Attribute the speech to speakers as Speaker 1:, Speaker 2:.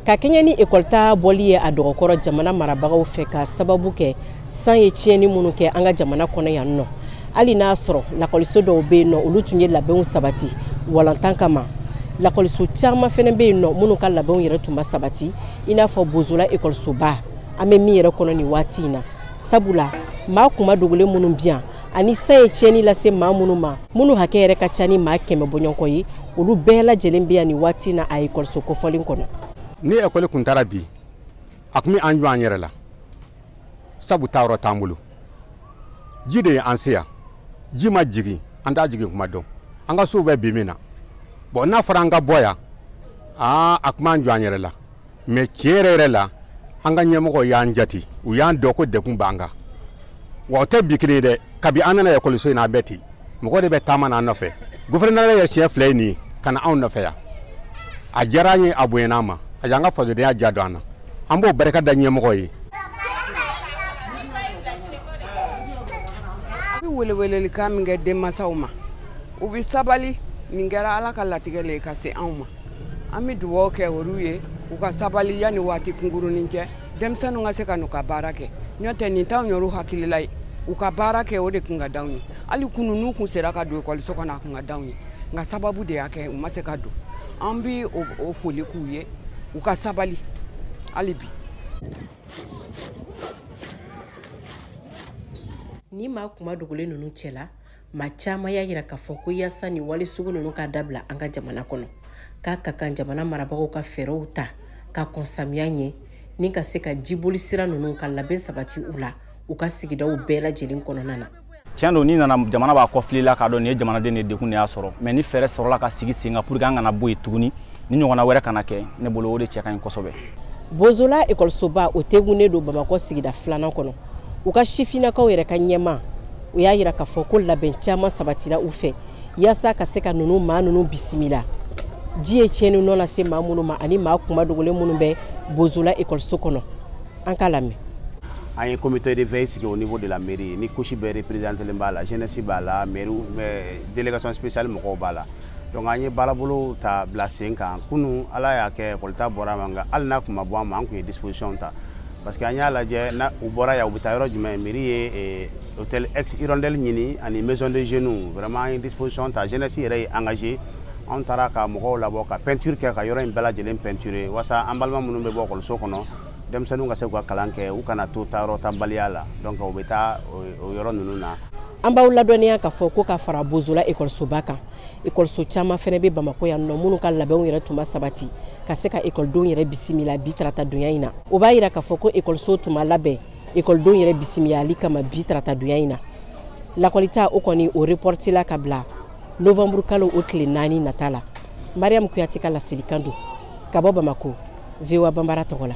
Speaker 1: Ka kɛɲɛ ni ekɔli ta bɔli ye a dɔgɔkɔrɔ jamana marabagaw fɛ ka sababu kɛ san ye tiɲɛni minnu kɛ an ka jamana kɔnɔ yan nɔ, hali n'a sɔrɔ lakɔliso dɔw bɛ yen nɔ, olu tun ye labɛnw sabati walantan kama. Lakɔliso caman fɛnɛ bɛ yen nɔ minnu ka labɛnw yɛrɛ tun ma sabati, i n'a fɔ Bozola ekɔlisoba an bɛ min yɛrɛ kɔnɔ nin waati in na. Sabula maa kuma dogolen minnu bi yan ani san ye tiɲɛni lase maa minnu ma, minnu hakɛ yɛrɛ ka ca ni maa 100 bɔɲɔgɔn ye, olu bɛɛ lajɛlen bɛ yan nin waati in na a ekɔliso kofɔlen kɔnɔ.
Speaker 2: Ni ekɔli kun taara bi, a kun bɛ an jɔ an yɛrɛ la, sabu taayɔrɔ t'an bolo. Ji de ye an se yan, ji ma jigin, an t'a jigin kuma dɔn, an ka sow bɛ bi min na. Bon, n'a fɔra an ka bɔ yan, a kun b'an jɔ an yɛrɛ la. Mais tiɲɛ yɛrɛ yɛrɛ la, an ka ɲɛmɔgɔw y'an jate, u y'an dɔn ko degun b'an kan. Wa o tɛ bi kelen ye dɛ, kabi an nana ekɔliso in na a bɛɛ ten, mɔgɔ de bɛ taama n'an nɔfɛ. Gouvernement yɛrɛ siɲɛ 2 ye nin ye ka na anw nɔfɛ yan. A diyara an ye, a bonyana an ma, a y'an ka fasodenya diya don an na. An b'o barika da ɲɛmɔgɔ ye.
Speaker 3: N bɛ welewelelikan min kɛ denmansaw ma, u bɛ sabali, nin kɛra Ala ka latigɛ le ye ka se anw ma. An bɛ dugawu kɛ olu ye, u ka sabali yanni waati kunkurunin cɛ, denmisɛnninw ka se ka n'u ka baara kɛ. N'o tɛ nin t'anw yɛrɛw hakilila ye, u ka baara kɛ o de kun ka d'anw ye. Hali kunun n'u kun sera ka don ekɔliso kɔnɔ a kun ka d'anw ye, nka sababu de y'a kɛ u ma se ka don. An bɛ o foli k'u ye, u ka sabali hali bi.
Speaker 1: Ni maa kuma dogolen ninnu cɛla, maa caman y'a yira k'a fɔ ko yaasa nin wale sugu ninnu ka dabila an ka jamana kɔnɔ, k'a ka kan jamana marabagaw ka fɛɛrɛw ta ka kɔn samiya ɲɛ, ni ka se ka jiboli sira ninnu ka labɛn sabati u la u ka sigidaw bɛɛ lajɛlen kɔnɔna na.
Speaker 4: Tiɲɛ don, n'i nana jamana b'a kɔfili la k'a dɔn nin ye jamanaden de degun de y'a sɔrɔ, mais ni fɛɛrɛ sɔrɔla ka sigi sen kan pour que an kana bɔ yen tuguni, ni ɲɔgɔnna wɛrɛ kana kɛ, ne bolo o de cɛ ka ɲi kosɛbɛ.
Speaker 1: Bozola ekɔlisoba o tegunnen don Bamakɔ sigida 2nan kɔnɔ. U ka sifinnakaw yɛrɛ ka ɲɛma, u y'a yira k'a fɔ ko labɛn caman sabatira u fɛ yaasa ka se ka ninnu maa ninnu bisimila. Ji ye tiɲɛni nɔ lase maa minnu ma ani maa kuma dogolen minnu bɛ Bozola ekɔliso kɔnɔ, an k'a lamɛn.
Speaker 5: An ye comité de veille sigi au niveau de la mairie, ni couche bɛɛ représenté b'a la, jeunesse b'a la, mairie, délégation spéciale mɔgɔw b'a la. Donc an ye baarabolo ta bila sen kan. Kunun Ala y'a kɛ ekɔli ta bɔra a ma, nka hali n'a kun ma bɔ an ma, an kun ye disposition ta. Parce que an y'a lajɛ, n'a u bɔra yan, u bɛ taa yɔrɔ jumɛn? Mairie ye hôtel ex Hirondelle ɲini ani maison de jeunes. Vraiment an ye disposition ta, jeunesse yɛrɛ ye engagé. Anw taara ka mɔgɔw labɔ ka peinture kɛ, ka yɔrɔ in bɛɛ lajɛlen peinturer, walasa an balima minnu bɛ bɔ ekɔliso kɔnɔ, denmisɛnninw ka se k'u ka kalan kɛ, u kana to taayɔrɔ tanbaliya la. Donc u bɛ taa o yɔrɔ ninnu na.
Speaker 1: An b'aw ladɔnniya k'a fɔ ko ka fara Bozola ekɔlisoba kan, ekɔliso caman fɛnɛ bɛ Bamakɔ yan nɔ minnu ka labɛnw yɛrɛ tun ma sabati ka se ka ekɔlidenw yɛrɛ bisimila bi tarata donya in na. O b'a yira k'a fɔ ko ekɔliso tun ma labɛn ekɔlidenw yɛrɛ bisimilali kama bi tarata donya in na. Lakɔlita o kɔni o reporté la ka bila novembre kalo o tile 4 nata la. Mariam Kuyate ka laselikan don ka bɔ Bamakɔ, VOA Banbara tɔgɔ la.